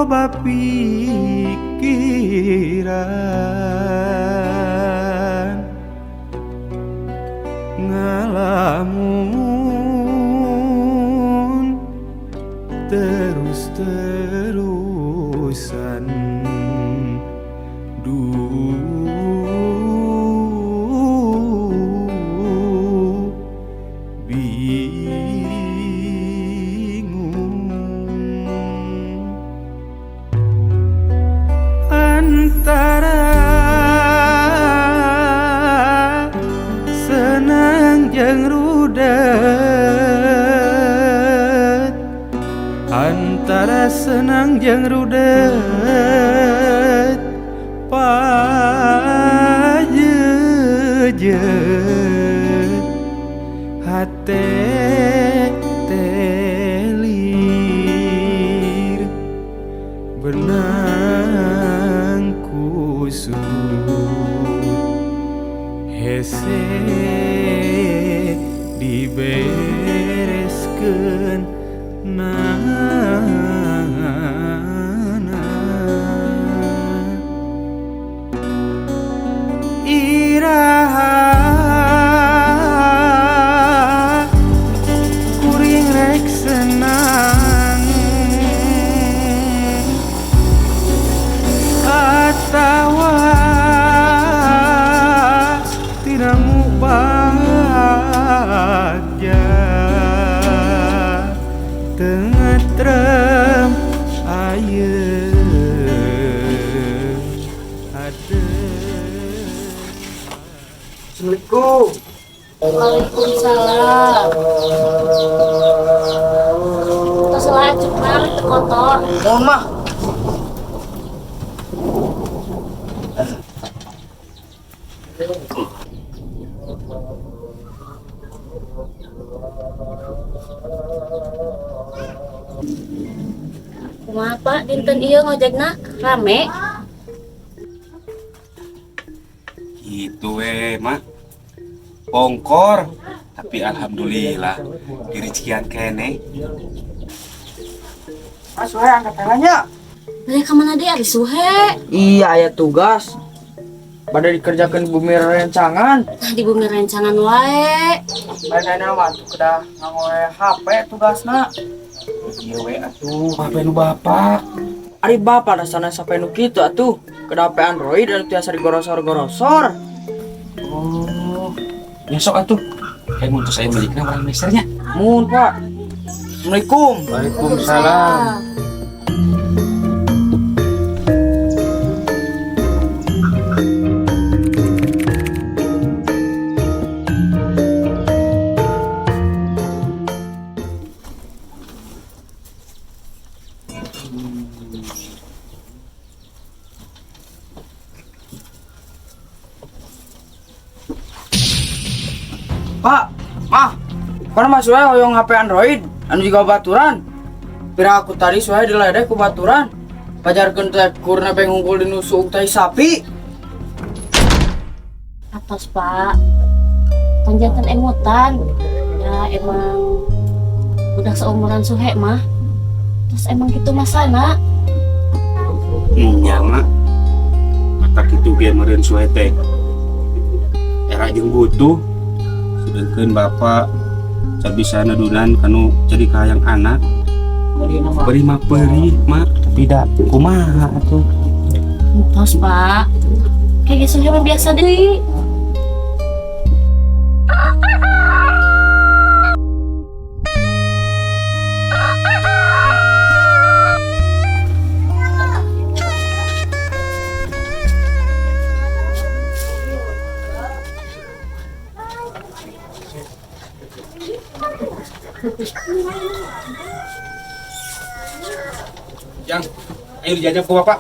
Loba pikiran ngalamun terus-terusan. Duh, bingung antara senang jeung rudet, antara senang jeung rudet, pajejet hate telir benang kusut, hese dibereskeun nana. Iraha kuring rek senang atawa tiramu bagja teu ngatrem ayeuna hate. Assalamualaikum. Waalaikumsalam. Tos laju banget teu kotor. Mohon, Mah. Kumaha, Pak, dinten ieu ngojekna rame? Gitu we, Mak. Pongkor, tapi alhamdulillah direzekian keneh. Mas Suhe angkat tangannya. Balik ka mana deui ari Suhe? Iya, aya tugas. Pada dikerjakan di bumi rencangan. Nah, di bumi rencangan wae. Badana mah tuh kedah nganggo HP tugasna. Iya we atuh, HP nu bapak. Ari bapak rasana sampai nu kitu atuh. Kedah HP Android dan tiasa digorosor-gorosor. Oh, nyesok atuh. Kayak mun saya belikna orang mesernya. Mun, Pak. Assalamualaikum. Waalaikumsalam. Pak, Mah. Karena Mas Suhe hoyong HP Android, anu juga baturan. Pira aku tadi Suhe diledek ku baturan. Pajarkeun teh kurna beng unggul di nusuk tai sapi. Atos, Pak. Tonjanten emutan. Ya emang udah seumuran Suhe mah. Terus emang gitu masana. Nya, Mak. Mata kitu ge meureun Suhe teh. Era jeung butuh. Sedengkeun bapak bisa nedunan kanu jadi kahayang anak. Perih mah perih, Mak. Tapi da kumaha atuh. Entos, Pak. Kayak Suhe mah biasa deui. Jang, ayo dijajab ke bapak.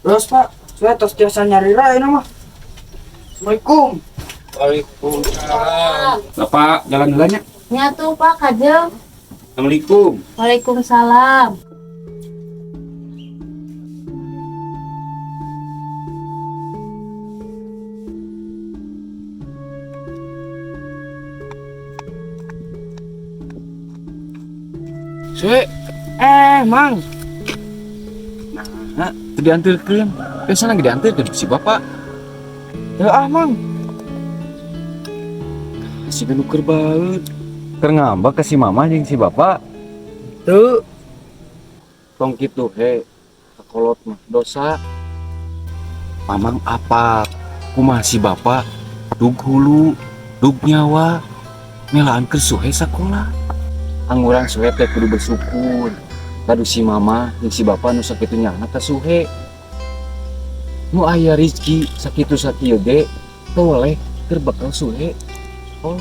Terus Pak, saya tos tiasa nyari ra ini mah. Assalamualaikum. Waalaikumsalam. Bapak jalan dulu nya. Nya tuh, Pak, kajeng. Assalamualaikum. Waalaikumsalam. Suhe, Mang. Nah, teu dianterkeun. Biasana ge dianterkeun ku si bapak. Teu ah, Mang. Si nu keur baeud. Keur ngambek ke si mama jeung si bapak. Teu. Tong kitu he. Kakolot mah dosa. Mamang apa? Kumaha si bapak dug hulu, dug nyawa, melaan keur suhe sakola. Angguran suhe teh kudu bersyukur. Kadu si mama jeung si bapak nu sakitu nyana ka suhe. Nu aya rezeki sakitu sakieu ge toleh keur bekal suhe. Oh,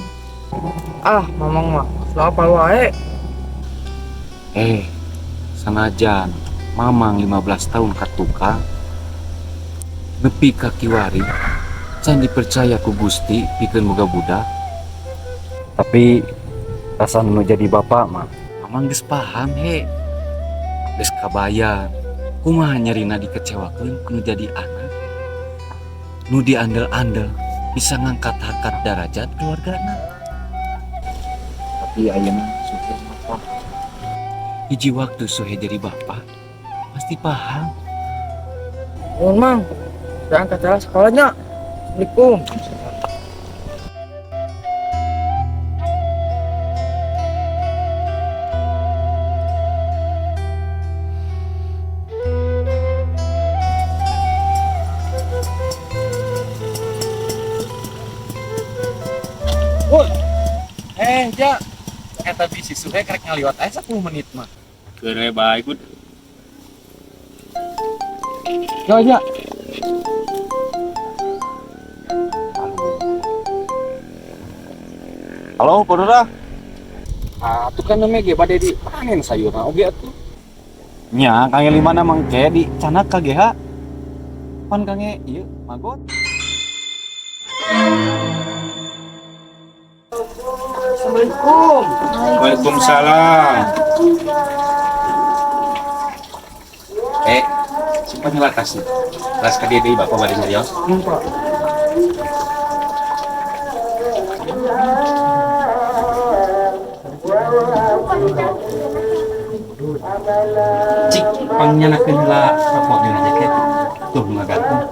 Ah, Mamang mah apal wae. Eh, sanajan Mamang 15 tahun ka tukang nepi ka kiwari can dipercaya ku Gusti pikeun boga budak. Tapi rasa nu jadi bapak mah Mamang geus paham he, geus kabayang kumaha nyerina dikecewakeun ku nu jadi anak nu diandel-andel bisa ngangkat harkat darajat keluargana. Tapi ayeuna suhe mah paham. Hiji waktu suhe jadi bapak pasti paham. Nuhun, Mang. Saya angkat jalan sekolahnya. Assalamualaikum. Eh, ja, eta bisi suhe karek ngaliwat aja 10 menit mah. Keun we bae gud. Yo, ja. Halo, Pak. Ah, tuh kan namanya ge bade di panen sayurna oge atuh. Nya, Kang Limana mangke di canak KGH. Pan Kang ieu magot. Assalamualaikum. Waalaikumsalam. Eh, simpan heula tasna. Tas ka dieu deui bapak bade nyarios. Nuhun, Pak. Cik, pangyanakeun heula rokok dina jaket. Tuh nu ngagantung.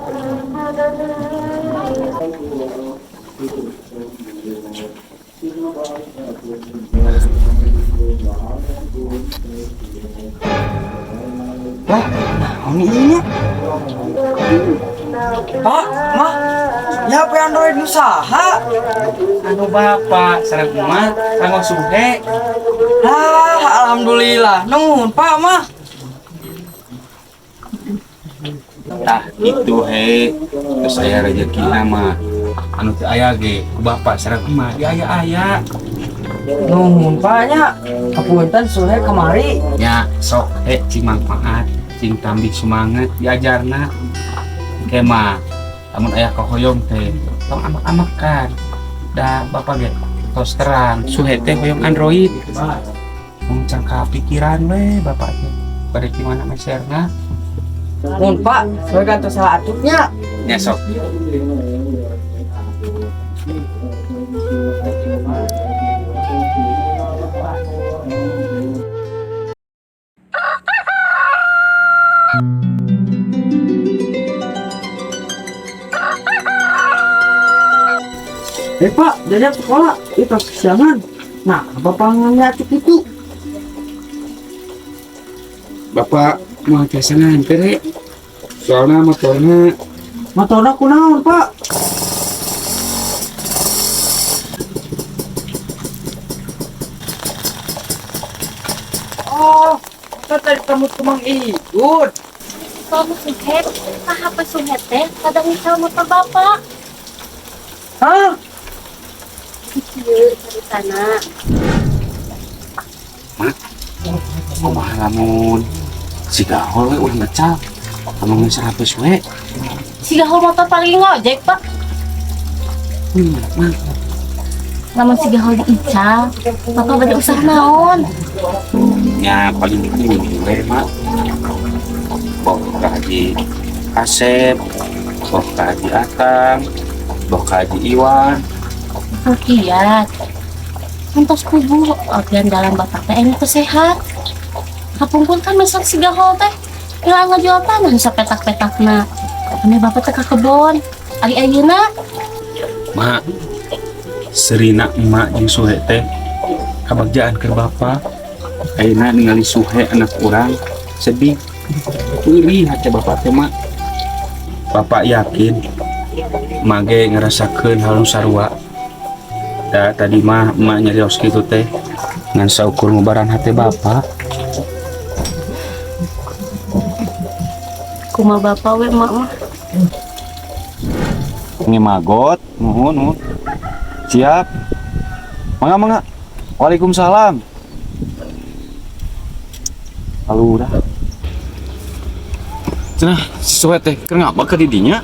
Lah, naon ieu nya? Pak, Mah. Ya HP Android nu saha? Anu bapak sareng emak kanggo suhe. Ah, alhamdulillah. Nuhun, Pak, Mah. Tah itu he. Terus aya rezekina mah. Anu teu aya ge ku bapak sareng emak di aya-aya. Nuhun, Pak nya. Hapunten suhe kamari. Nya sok he cing manfaat, cing tambih semangat diajarna. Engke mah lamun aya kahoyong teh tong amak-amakan. Da bapak ge tos terang suhe teh hoyong Android. Mung can kapikiran we bapak teh. Bade di mana meserna? Nuhun, Pak. Suhe gantos salah atuknya. Nya sok. Eh, Pak, jadi sekolah itu kesiangan. Nah, bapak ngacuk itu. Bapak mau biasa nganter he. Soalnya motornya. Motorna kunaon, Pak? Oh, motor tadi kamu kumang ikut. Kamu suhe, tah HP suhe teh kadang misal motor bapak. Hah? Kieu caritana. Kumaha lamun si gahol we ulah ngecal. Lamun geus 100 we. Si gahol motor paling ngojek, Pak. Mah. Lamun si gahol diical, bapak bade usaha naon? Nya paling kudu we mah. Boh ka Haji Asep, boh ka Haji Atang, boh ka Haji Iwan. Kiat. Entos kubu organ dalam bapak teh anu teu sehat. Kapungkur kan masak si gahol teh. Kira ngajual tanah sapetak-petakna. Ame bapak teh ka kebon. Ari ayeuna? Mak, serina emak jeung Suhe teh kabagjaan ke bapak. Ayeuna ningali Suhe anak urang sedih. Perih hati bapak teh, Mak. Bapak yakin mage ngerasakeun hal nu sarua. Da tadi mah emak nyarios kitu teh ngan saukur ngubaran hati bapak. Kumaha bapak we emak mah. Nge magot, nuhun, nuhun. Siap. Mangga, mangga. Waalaikumsalam. Alura. Cenah, si Soe teh keur ngapa ke didinya?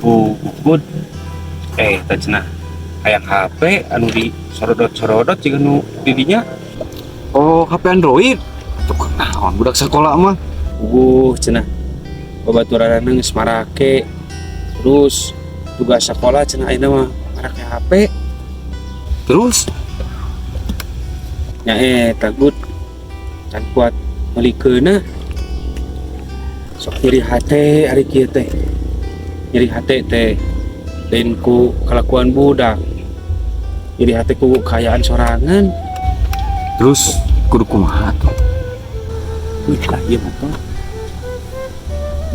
Oh, good. Teh cenah hayang HP anu di sorodot-sorodot jiga nu didinya. Oh, HP Android. Tuh naon budak sekolah mah. Uguh cenah. Babaturanna geus marake. Terus tugas sekolah cenah ayeuna mah marake HP. Terus nya eta good. Can kuat meulikeunna. Sok nyeri hate ari kieu teh. Nyeri hate teh lain ku kalakuan budak. Nyeri hate ku kaayaan sorangan. Terus kudu kumaha tuh? Wih, lah ieu mah tuh.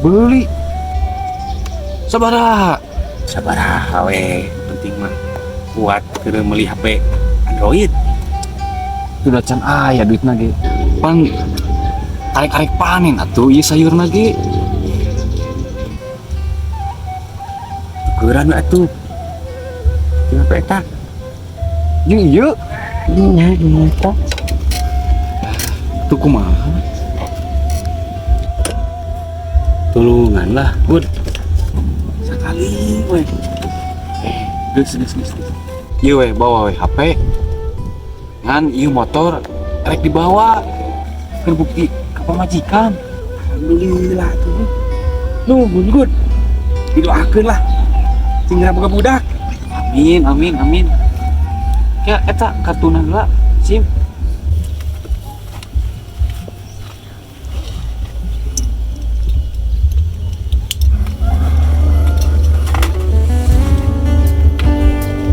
Beli. Sabaraha? Sabaraha we, penting mah kuat keur meuli HP Android. Sudah can aya duitna ge. Pan arek-arek panen atuh ieu sayurna ge. Tukeran we atuh. Jeung HP eta. Jeung ieu? Nya, jeung eta. Tuh kumaha? Tulungan lah, good. Sakali we. Geus, geus, geus, geus. Ieu we bawa we HP. Ngan ieu motor rek dibawa. Keur bukti ka pamajikan. Alhamdulillah tuh. Nuhun good. Didoakeun lah. Sing boga budak. Amin, amin, amin. Ya eta kartuna heula, SIM.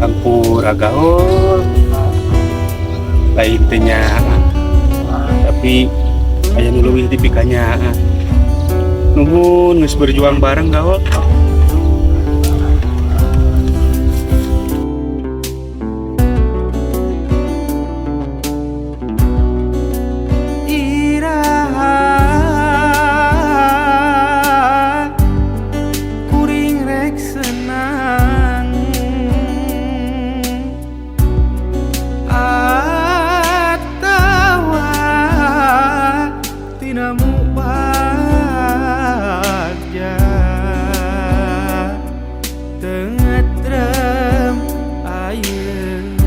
Ampura gaul. Lain teh nya. Tapi aya nu leuwih dipikanya. Nuhun geus berjuang bareng gaul. Iraha kuring rek senang atawa tina mubagja tengetrem ayeung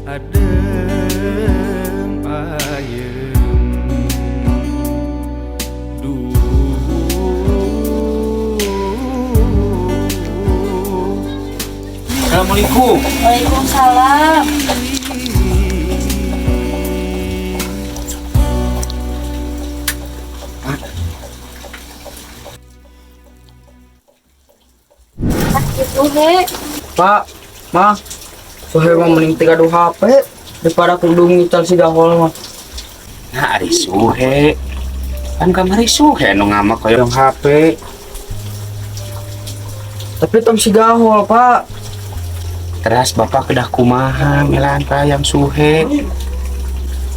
adem ayeung duh. Assalamualaikum. Waalaikumsalam. Gitu he. Pak, mah, Suhe mah mending tiga dua HP daripada kudu ngical si gahol mah. Nah, ari Suhe. Kan kamari Suhe nu ngamak hoyong HP. Tapi tong si gahol, Pak. Teras bapak kedah kumaha melan kayang Suhe.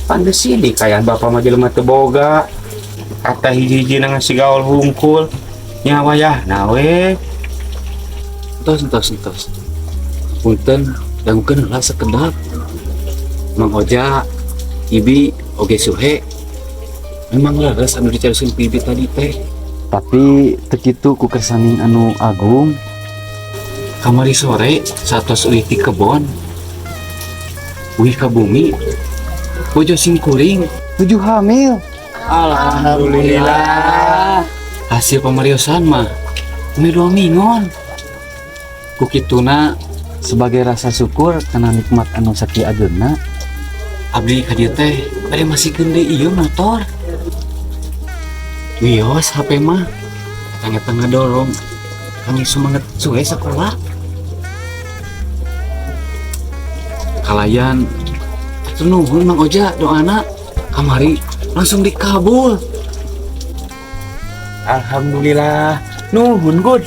Pan geus sidik kayan bapak mah jelema teu boga. Kata hiji-hiji ngan si gaul hungkul. Nyawa ya, nah we. Entos, entos, entos. Punten, dangukeun heula sekedap. Mang Oja, Ibi, oge Suhe. Memang leres anu dicarioskeun ku Ibi tadi teh. Tapi teu kitu ku kersaning anu agung. Kamari sore saatos uih ti kebon. Uih ka bumi. Bojo sing kuring 7 hamil. Alhamdulillah. Hasil pamariosan mah meh 2 minggon. Ku kituna sebagai rasa syukur karena nikmat anu sakieu ageungna, Abdi ka dieu teh bade masihkeun deui ieu motor. Wios HP mah tangga tengah dorong kami semangat suwe sekolah kalayan atuh nuhun Mang Oja doana kamari langsung dikabul. Alhamdulillah. Nuhun good.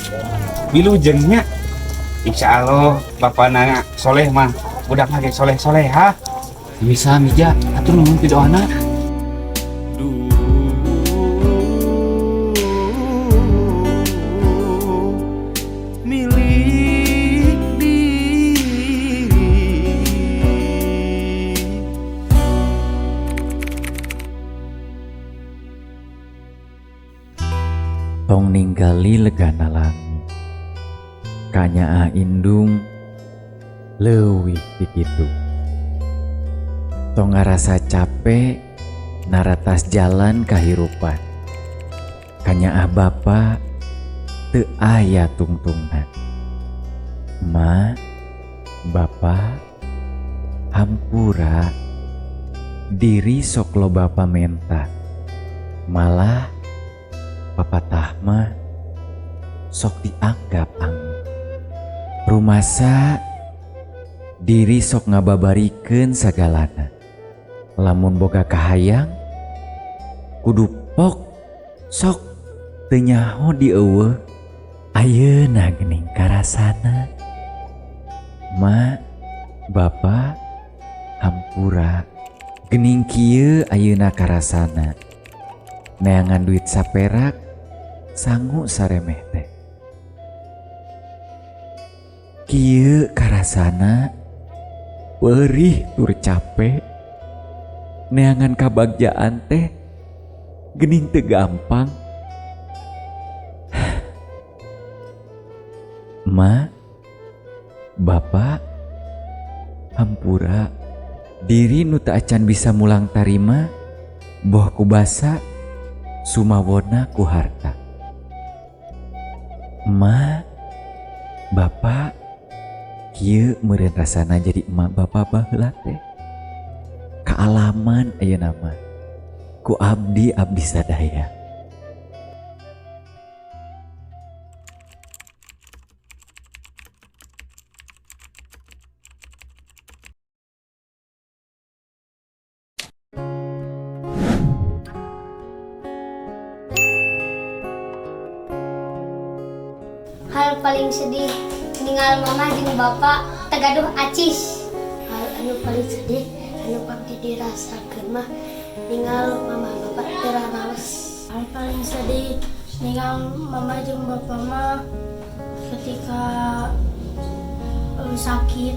Wilujengnya. Insya Allah bapak nana soleh mah. Budak lagi soleh soleh ha. Bisa mija atuh nuhun pi doana. Duh, milik diri. Tong ninggali legana langit, kanyaah indung leuwih ti kitu. Tong ngarasa capek naratas jalan kahirupan, kanyaah bapa teu aya tungtungna. Ma, bapa, hampura diri sok loba pamenta, malah papatah mah sok dianggap angin. Rumasa diri sok ngababarikeun sagalana. Lamun boga kahayang kudu pok sok teu nyaho dieuweuh. Ayeuna geuning karasana. Ma, bapa, hampura geuning kieu ayeuna karasana. Neangan duit saperak sangu saremeh teh. Kieu karasana perih tur capek. Neangan kabagjaan teh geuning teu gampang. Ma, bapa, hampura diri nu teu acan bisa mulang tarima boh ku basa sumawona ku harta. Ma, bapa, kieu meureun rasana jadi emak bapa baheula teh. Kaalaman ayeuna mah ku abdi abdi sadaya. Hal paling sedih ninggal mama jeung bapak tegaduh acis. Hal anu paling sedih anu pasti dirasakeun mah ninggal mama bapak teu raraos. Hal paling sedih ninggal mama jeung bapak mah ketika sakit.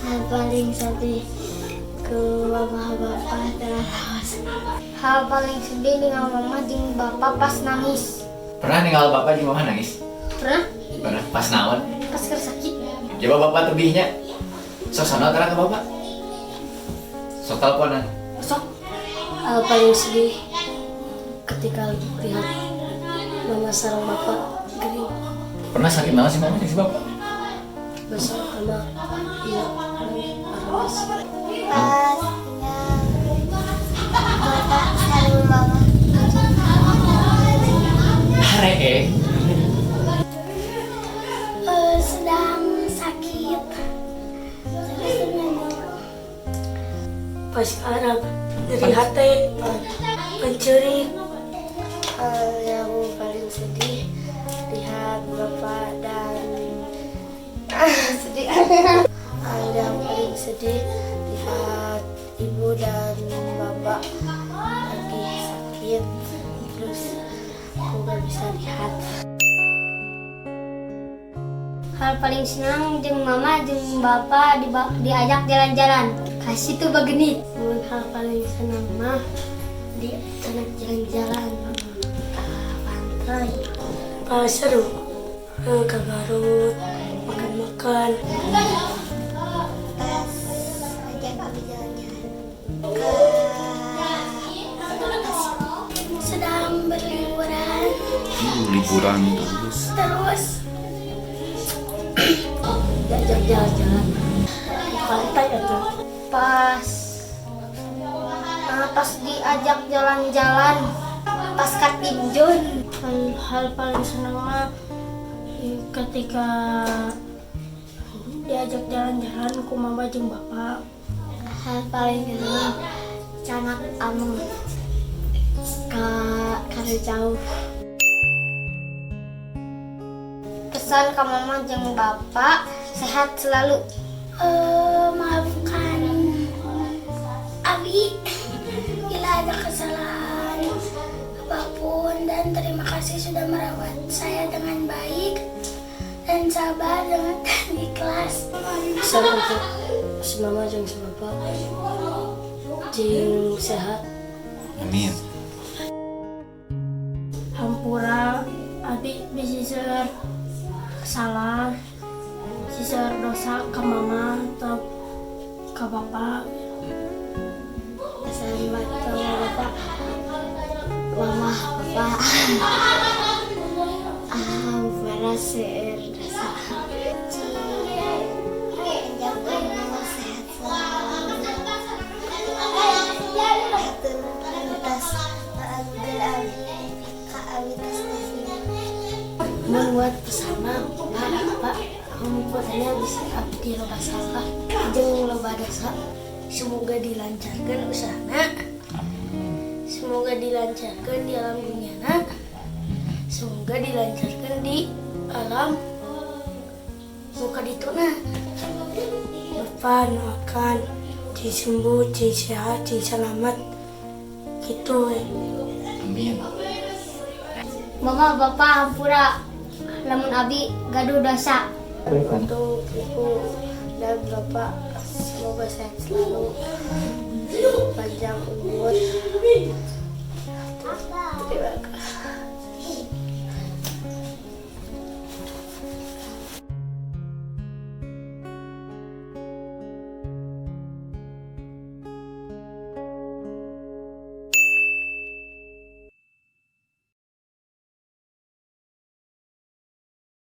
Hal paling sedih ke mama bapak teu raraos. Hal paling sedih ninggal mama jeung bapak pas nangis. Pernah ninggal bapak jeung mama nangis? Pernah. Pernah. Pas naon? Pas keur sakit. Coba bapak tebihnya. Sok sana terang ke bapak. Sok teleponan. Sok. Hal paling sedih ketika lihat mama sareng bapak gering. Pernah sakit naon sih mama jeung si bapak? Besok sama iya paras. Pas tinggal bapak sareng mama. Hare eh. Sedang sakit. Pas sekarang dari hati pencuri. Yang paling sedih lihat bapak dan sedih. Yang paling sedih lihat ibu dan bapak lagi sakit, terus aku gak bisa lihat. Hal paling senang jeung mama jeung bapak diajak jalan-jalan. Kasih tuh bagenit. Mun hal paling senang mah diajak jalan-jalan ke pantai. Pas seru ke Garut, makan-makan. Pas ajak kami jalan-jalan ke sedang berliburan. Dihampuran terus. Terus diajak jalan-jalan di pantai atau Pas pas diajak jalan-jalan pas katinjun. Hal paling senang mah ketika diajak jalan-jalan ku mama jeung bapak. Hal paling senang candak ameng ke karena jauh. Pesan ke mama jeung bapak, sehat selalu. Maafkan Abi bila ada kesalahan apapun dan terima kasih sudah merawat saya dengan baik dan sabar dengan dan ikhlas. Pesan untuk si mama jeung si bapak, jeung sehat. Amin. Hampura abi bisi seueur salah, bisi seueur dosa ke mama atau ke bapak. Pesan buat mama bapak, mama bapak, ampura seueur dosa. Panjang umur, sehat selalu. Hatur tos ngabdi ka abi tos kasih. Membuat pesan mah, Pak, hampurannya bisi abdi loba salah jeung loba dosa. Semoga dilancarkan usahana, semoga dilancarkan di alam dunia, semoga dilancarkan di alam muka dituna. Bapak doakan cing sembuh, cing sehat, cing selamat gitu we. Amin. Mama bapak, hampura lamun abi gaduh dosa. Untuk ibu dan bapak, semoga sehat selalu, panjang umur. Terima kasih.